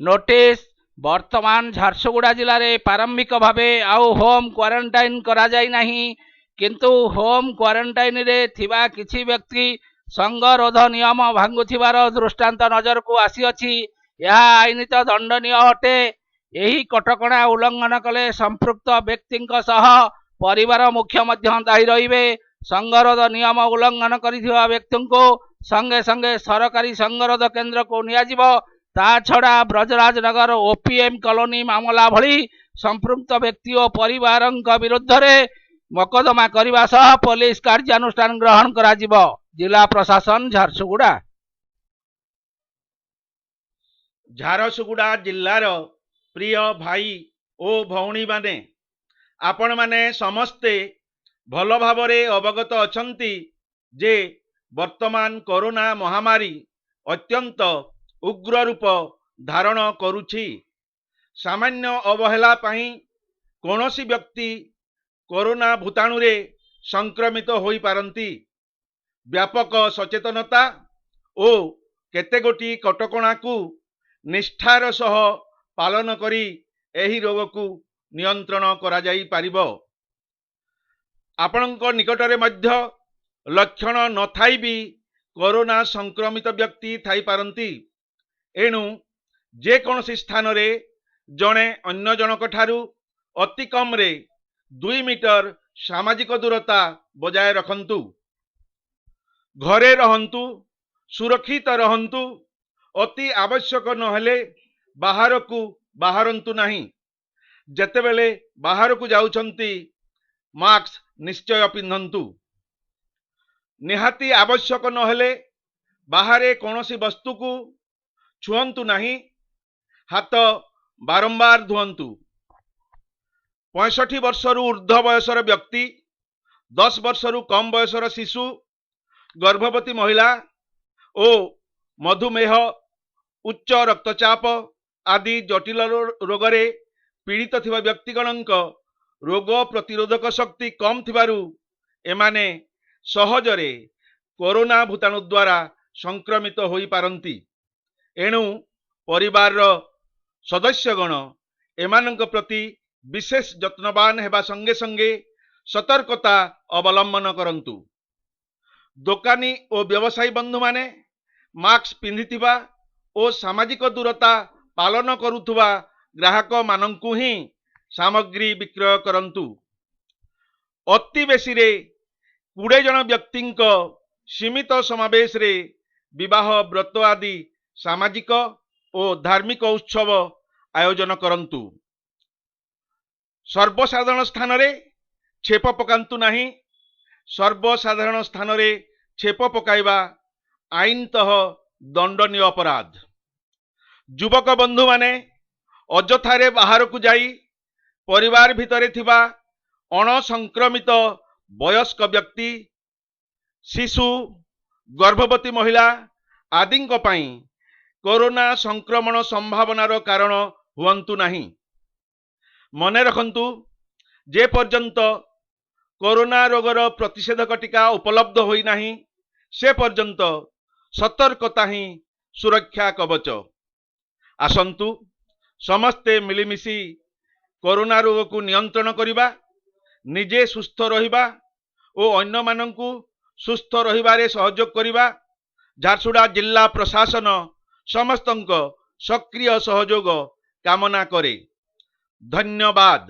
Notice. ବର୍ତ୍ତମାନ ଝାରସୁଗୁଡ଼ା ଜିଲ୍ଲାରେ ପ୍ରାରମ୍ଭିକ ଭାବେ ଆଉ ହୋମ୍ କ୍ୱାରେଣ୍ଟାଇନ୍ କରାଯାଇ ନାହିଁ। କିନ୍ତୁ ହୋମ୍ କ୍ୱାରେଣ୍ଟାଇନରେ ଥିବା କିଛି ବ୍ୟକ୍ତି ସଙ୍ଗରୋଧ ନିୟମ ଭାଙ୍ଗୁଥିବାର ଦୃଷ୍ଟାନ୍ତ ନଜରକୁ ଆସିଅଛି। ଏହା ଆଇନତଃ ଦଣ୍ଡନୀୟ ଅଟେ। ଏହି କଟକଣା ଉଲ୍ଲଂଘନ କଲେ ସମ୍ପୃକ୍ତ ବ୍ୟକ୍ତିଙ୍କ ସହ ପରିବାର ମୁଖ୍ୟ ମଧ୍ୟ ଦାୟୀ ରହିବେ। ସଙ୍ଗରୋଧ ନିୟମ ଉଲ୍ଲଂଘନ କରିଥିବା ବ୍ୟକ୍ତିଙ୍କୁ ସଙ୍ଗେ ସଙ୍ଗେ ସରକାରୀ ସଙ୍ଗରୋଧ କେନ୍ଦ୍ରକୁ ନିଆଯିବ। ତା ଛଡ଼ା ବ୍ରଜରାଜନଗର ଓପିଏମ୍ କଲୋନୀ ମାମଲା ଭଳି ସମ୍ପୃକ୍ତ ବ୍ୟକ୍ତି ଓ ପରିବାରଙ୍କ ବିରୁଦ୍ଧରେ ମକଦ୍ଦମା କରିବା ସହ ପୋଲିସ କାର୍ଯ୍ୟାନୁଷ୍ଠାନ ଗ୍ରହଣ କରାଯିବ। ଜିଲ୍ଲା ପ୍ରଶାସନ, ଝାରସୁଗୁଡ଼ା। ଝାରସୁଗୁଡ଼ା ଜିଲ୍ଲାର ପ୍ରିୟ ଭାଇ ଓ ଭଉଣୀମାନେ, ଆପଣମାନେ ସମସ୍ତେ ଭଲ ଭାବରେ ଅବଗତ ଅଛନ୍ତି ଯେ ବର୍ତ୍ତମାନ କରୋନା ମହାମାରୀ ଅତ୍ୟନ୍ତ ଉଗ୍ର ରୂପ ଧାରଣ କରୁଛି। ସାମାନ୍ୟ ଅବହେଳା ପାଇଁ କୌଣସି ବ୍ୟକ୍ତି କରୋନା ଭୂତାଣୁରେ ସଂକ୍ରମିତ ହୋଇପାରନ୍ତି। ବ୍ୟାପକ ସଚେତନତା ଓ କେତେଗୋଟି କଟକଣାକୁ ନିଷ୍ଠାର ସହ ପାଳନ କରି ଏହି ରୋଗକୁ ନିୟନ୍ତ୍ରଣ କରାଯାଇପାରିବ। ଆପଣଙ୍କ ନିକଟରେ ମଧ୍ୟ ଲକ୍ଷଣ ନଥାଇ ବି କରୋନା ସଂକ୍ରମିତ ବ୍ୟକ୍ତି ଥାଇପାରନ୍ତି। ଏଣୁ ଯେକୌଣସି ସ୍ଥାନରେ ଜଣେ ଅନ୍ୟ ଜଣକ ଠାରୁ ଅତି କମ୍ରେ 2 ମିଟର ସାମାଜିକ ଦୂରତା ବଜାୟ ରଖନ୍ତୁ। ଘରେ ରହନ୍ତୁ, ସୁରକ୍ଷିତ ରହନ୍ତୁ। ଅତି ଆବଶ୍ୟକ ନହେଲେ ବାହାରକୁ ବାହାରନ୍ତୁ ନାହିଁ। ଯେତେବେଳେ ବାହାରକୁ ଯାଉଛନ୍ତି, ମାସ୍କ ନିଶ୍ଚୟ ପିନ୍ଧନ୍ତୁ। ନିହାତି ଆବଶ୍ୟକ ନହେଲେ ବାହାରେ କୌଣସି ବସ୍ତୁକୁ ଛୁଅନ୍ତୁ ନାହିଁ। ହାତ ବାରମ୍ବାର ଧୁଅନ୍ତୁ। 65 ବର୍ଷରୁ ଉର୍ଦ୍ଧ୍ୱ ବୟସର ବ୍ୟକ୍ତି, 10 ବର୍ଷରୁ କମ୍ ବୟସର ଶିଶୁ, ଗର୍ଭବତୀ ମହିଳା ଓ ମଧୁମେହ, ଉଚ୍ଚ ରକ୍ତଚାପ ଆଦି ଜଟିଳ ରୋଗରେ ପୀଡ଼ିତ ଥିବା ବ୍ୟକ୍ତିଗଣଙ୍କ ରୋଗ ପ୍ରତିରୋଧକ ଶକ୍ତି କମ୍ ଥିବାରୁ ଏମାନେ ସହଜରେ କରୋନା ଭୂତାଣୁ ଦ୍ୱାରା ସଂକ୍ରମିତ ହୋଇପାରନ୍ତି। ଏଣୁ ପରିବାରର ସଦସ୍ୟଗଣ ଏମାନଙ୍କ ପ୍ରତି ବିଶେଷ ଯତ୍ନବାନ ହେବା ସଙ୍ଗେ ସଙ୍ଗେ ସତର୍କତା ଅବଲମ୍ବନ କରନ୍ତୁ। ଦୋକାନୀ ଓ ବ୍ୟବସାୟୀ ବନ୍ଧୁମାନେ ମାସ୍କ ପିନ୍ଧିଥିବା ଓ ସାମାଜିକ ଦୂରତା ପାଳନ କରୁଥିବା ଗ୍ରାହକମାନଙ୍କୁ ହିଁ ସାମଗ୍ରୀ ବିକ୍ରୟ କରନ୍ତୁ। ଅତି ବେଶୀରେ 20 ଜଣ ବ୍ୟକ୍ତିଙ୍କ ସୀମିତ ସମାବେଶରେ ବିବାହ, ବ୍ରତ ଆଦି ସାମାଜିକ ଓ ଧାର୍ମିକ ଉତ୍ସବ ଆୟୋଜନ କରନ୍ତୁ। ସର୍ବସାଧାରଣ ସ୍ଥାନରେ ଛେପ ପକାନ୍ତୁ ନାହିଁ। ସର୍ବସାଧାରଣ ସ୍ଥାନରେ ଛେପ ପକାଇବା ଆଇନତଃ ଦଣ୍ଡନୀୟ ଅପରାଧ। ଯୁବକ ବନ୍ଧୁମାନେ ଅଯଥାରେ ବାହାରକୁ ଯାଇ ପରିବାର ଭିତରେ ଥିବା ଅଣସଂକ୍ରମିତ ବୟସ୍କ ବ୍ୟକ୍ତି, ଶିଶୁ, ଗର୍ଭବତୀ ମହିଳା ଆଦିଙ୍କ ପାଇଁ କରୋନା ସଂକ୍ରମଣ ସମ୍ଭାବନାର କାରଣ ହୁଅନ୍ତୁ ନାହିଁ। ମନେ ରଖନ୍ତୁ, ଯେ ପର୍ଯ୍ୟନ୍ତ କରୋନା ରୋଗର ପ୍ରତିଷେଧକ ଟୀକା ଉପଲବ୍ଧ ହୋଇନାହିଁ, ସେ ପର୍ଯ୍ୟନ୍ତ ସତର୍କତା ହିଁ ସୁରକ୍ଷା କବଚ। ଆସନ୍ତୁ ସମସ୍ତେ ମିଳିମିଶି କରୋନା ରୋଗକୁ ନିୟନ୍ତ୍ରଣ କରିବା, ନିଜେ ସୁସ୍ଥ ରହିବା ଓ ଅନ୍ୟମାନଙ୍କୁ ସୁସ୍ଥ ରହିବାରେ ସହଯୋଗ କରିବା। ଝାରସୁଗୁଡ଼ା ଜିଲ୍ଲା ପ୍ରଶାସନ ସମସ୍ତଙ୍କ ସକ୍ରିୟ ସହଯୋଗ କାମନା କରେ। ଧନ୍ୟବାଦ।